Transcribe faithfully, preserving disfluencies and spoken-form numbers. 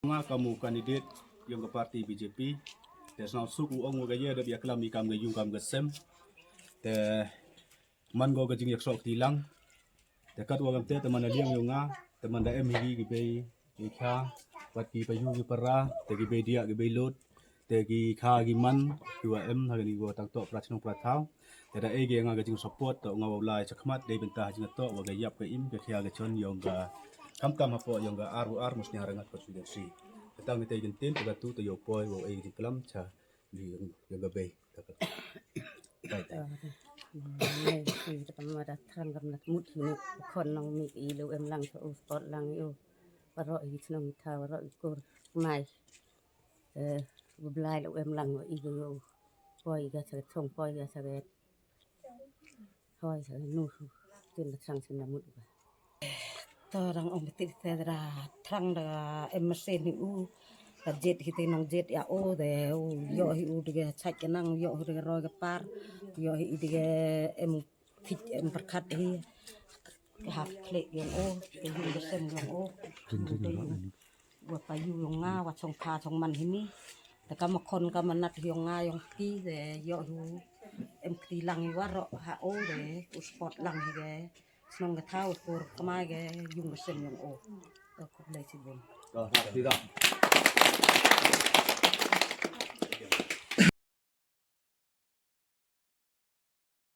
Nga kam u candidate yong ka party B J P. Te sngewsuk u ong wa ka ye da bia klam i kam ka yung kam ka sem. Te man go ka jingyak sok ti lang. Te kat wa kam te te man da liang yong nga. Te man da em hi ki bei ki kha. Wat ki payu ki para. Te ki bei dia ki bei lot. Te ki kha ki man ki wa em ha ki ni wa tang tok prat chnong prat thaw. Te da ei ge nga ka jing support to nga wa lai chakmat dei benta ha jing to wa ka yap ka im ka khia ka chon yong ka kam kam hapo yong ka ar u ar musnya rangat constituency. Te tang te jin tin te ka tu te yo poi wa ei jing klam cha li yong ka bei. Te ka tai tai. Nei, ki ta kam da thrang kam na mut hi ne khon nong mi i lo em lang to u sport lang yo. Waro i chnong i thaw waro i kur mai. Eh, u blai lo em lang i go yo. Poi ga sa thong poi ga sa ga. Hoi sa nu. Tin da sang sin da mut ga. To rang ong ti te da thrang da em mesen hi u. Da jet hi te nong jet ya o de u yo hi u de ga chak ke nang yo hi de ga roi ga par. Yo hi de ga em thik em perkat hi. Ka hap khlek yong o, ka yung ka sem yong o. Ka yung wa pa yu yong nga, wa chong kha chong man hini. Te ka ma khon ka ma nat yong nga yong ki, te yo hu em kti lang i wa ro ha o, te u sport lang hi ke. Snong ka thaw, kur kmai ke, yung ka sem yong o. Te khublei chibun.